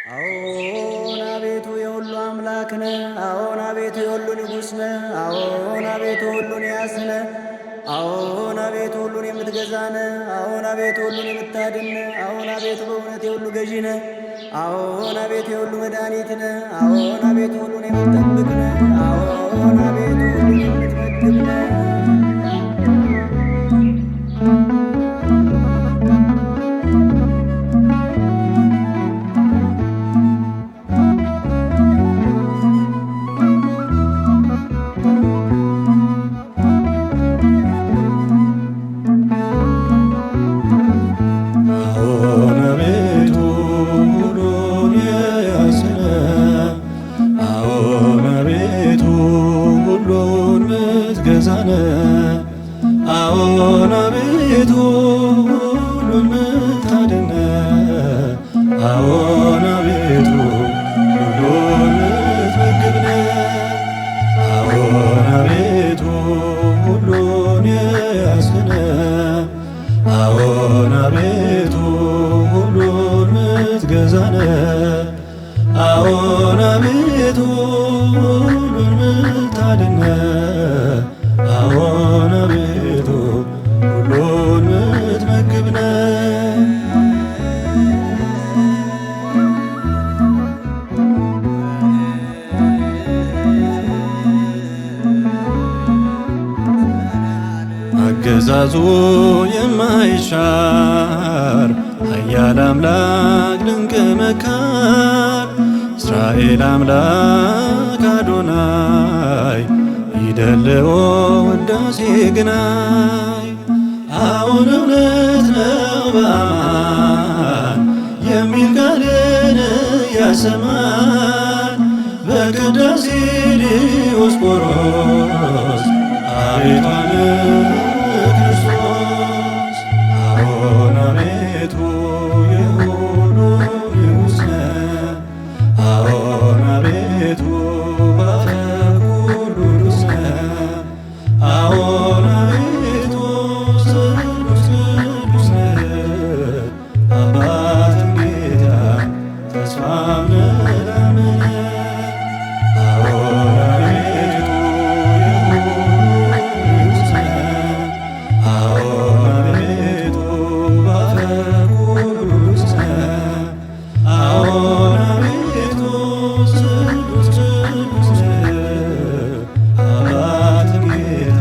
አዎን አቤቱ የሁሉ አምላክ ነህ። አዎን አቤቱ የሁሉ ንጉሥ ነህ። አዎን አቤቱ ሁሉን ያስነ። አዎን አቤቱ ሁሉን የምትገዛ ነህ። አዎን አቤቱ ሁሉን የምታድን ነህ። አዎን አቤቱ በእውነት የሁሉ ገዢ ነህ። አዎን አቤቱ የሁሉ መድኃኒት ነህ። አዎን አቤቱ ሁሉን የምትጠብቅ ነህ። አዎን አቤቱ ሁሉን የምትመግብ ነህ። አዎን አቤቱ ሁሉን የያዝነ፣ አዎን አቤቱ ሁሉን ምትገዛነ፣ አዎን አቤቱ ሁሉን ምታድነ፣ አዎን አቤቱ ሁሉን ምትመግብነ፣ አዎን አቤቱ ሁሉን የያዝነ፣ አዎን አቤቱ ሁሉን ምትገዛነ፣ አዎን አቤቱ ሁሉን ምታድነ፣ አዎን አቤቱ ሁሉን ምትመግብነ። አገዛዙ የማይሻር ኃያል አምላክ ድንቅ መካር እስራኤል አምላክ አዶናይ ይደልዎ ውዳሴ ግናይ። አዎን እውነት ነው በአማን የሚል ቃልን ያሰማን በቅዳሴ ዲዮስቆሮስ አቤቱ ክርስቶስ። አዎን አቤቱ የሁሉ ንጉሥ ነህ። አዎን አቤቱ ባፈ ኩሉ ንጉሥ ነህ። አዎን አቤቱ ስሉስ ቅዱስ ነህ። አባትም ጌታ ተስፋም ለላመነ። አዎን አቤቱ የሁሉ ንጉሥ ነህ። አዎን አቤቱ ባፈ ኩሉ ንጉሥ ነህ። አዎን አቤቱ ስሉስ ቅዱስ ነህ። አባትም ጌታ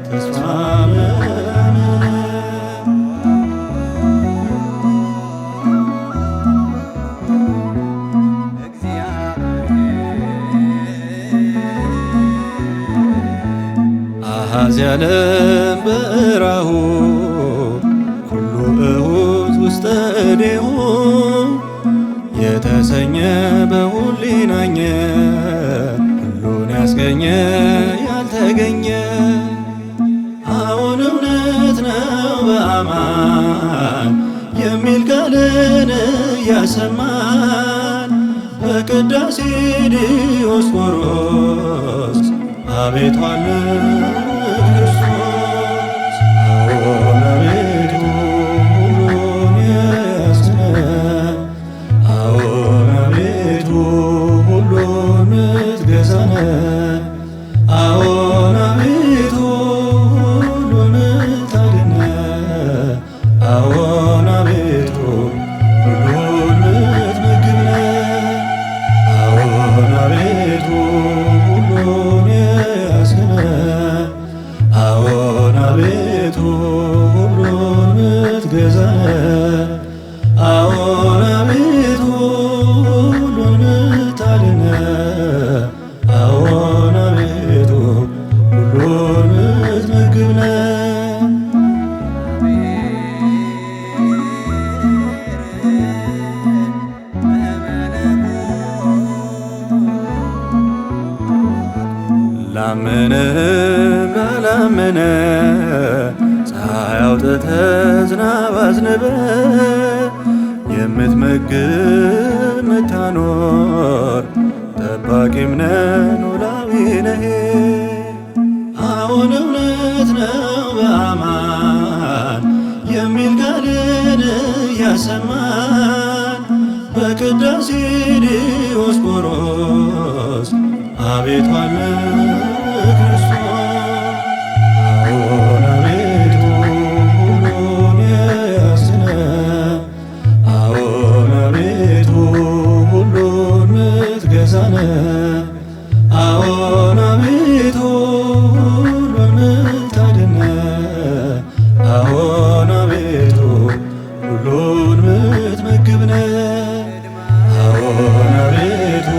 ተስፋም ለላመነ። አኀዝ ያለም በእራሁ ኩሉ እሁት ውስተ እዴሁ የተሰኘ በሁሊናኘ ሁሉን ያስገኘ ያልተገኘ። አዎን እውነት ነው በአማን የሚል ቃልን ያሰማን በቅዳሴ ዲዮስቆሮስ አቤቱ አለ ክርስቶስ። አዎን አቤቱ ሁሉን የያዝነ፣ አዎን አቤቱ ሁሉን ምትገዛነ፣ አዎን አቤቱ ሁሉን ምታድነ፣ አዎን አቤቱ ሁሉን ምትመግብነ፣ አዎን አቤቱ ሁሉን የያዝነ፣ አዎን አቤቱ ሁሉን ምትገዛነ፣ አዎን አቤቱ ሁሉን ምታድነ፣ አዎን አቤቱ ሁሉን ምትመግብነ። ላመነ ላላመነ ፀሐይ አውጥተህ ዝናብ አዝንበህ የምትመግብ የምታኖር ጠባቂም ነህ ኖላዊ ነህ። አዎን እውነት ነው በአማን የሚል ቃልን ያሰማን በቅ ቅዳሴ ዲዮስቆሮስ አቤቱ አለ ክርስቶስ። አዎን አቤቱ ሁሉን የያዝነ፣ አዎን አቤቱ ሁሉን ምትገዛነ፣ አዎን አቤቱ ሁሉን ምታድነ፣ አዎን አቤቱ ሁሉን ምትመግብነ፣ አዎን አቤቱ